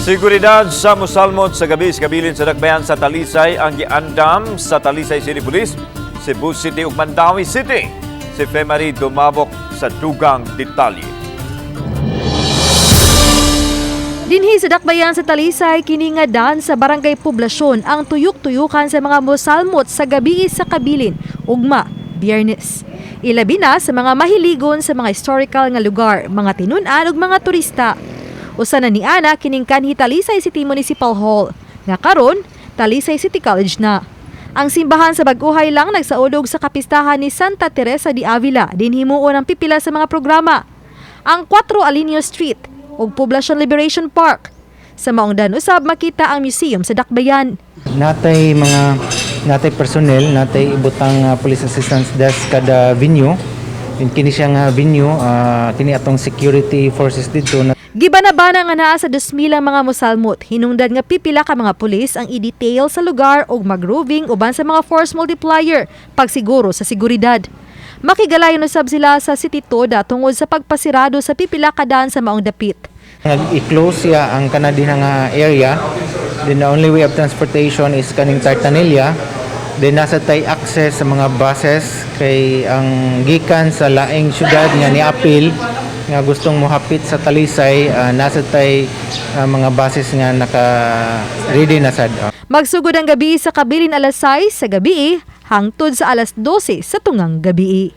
Seguridad sa musalmot sa gabi sa kabilin sa dakbayan sa Talisay ang giandam sa Talisay City Police, Cebu City ug Mandaue City. Si Femary Dumabok sa dugang detalye. Dinhi sa dakbayan sa Talisay, kini nga daan sa Barangay Poblasyon ang tuyok-tuyukan sa mga mosalmot sa gabi sa kabilin, ugma, Biyernes. Ilabi na sa mga mahiligon sa mga historical nga lugar, mga tinun-an ug mga turista. Usa na ni ana kining kanhi Talisay City Municipal Hall, nga karon Talisay City College na. Ang simbahan sa bag-ohay lang nagsaulog sa kapistahan ni Santa Teresa de Avila, din himuon ang pipila sa mga programa. Ang 4 Alinio Street ug Poblacion Liberation Park. Sa maong dan usab makita ang museum sa Dakbayan. Natay mga natay personnel, natay ibutang police assistance desk kada venue. And kini siya nga venue, kini atong security forces didto na. Gibanabana nga naa sa 2,000 ang mga musalmot, hinungdan nga pipila ka mga pulis ang i-detail sa lugar ug mag-roving uban sa mga force multiplier pagsiguro sa seguridad. Makigalayon usab sila sa City Toda tungod sa pagpasirado sa pipila ka daan sa maong dapit. I-close siya ang kana din nga area. Then the only way of transportation is kaning Tartanilla. Then nasa tay access sa mga buses kay ang gikan sa laing syudad nga niapil nga gustong mohapit sa Talisay, nasa tay mga buses nga naka ready na sad. Magsugod ang gabi sa kabilin alas 6 sa gabi hangtod sa alas 12 sa tungang gabi.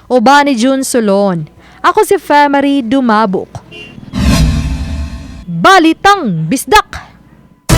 Uban ni June Solon. Ako si Femary Dumabok. Balitang Bisdak!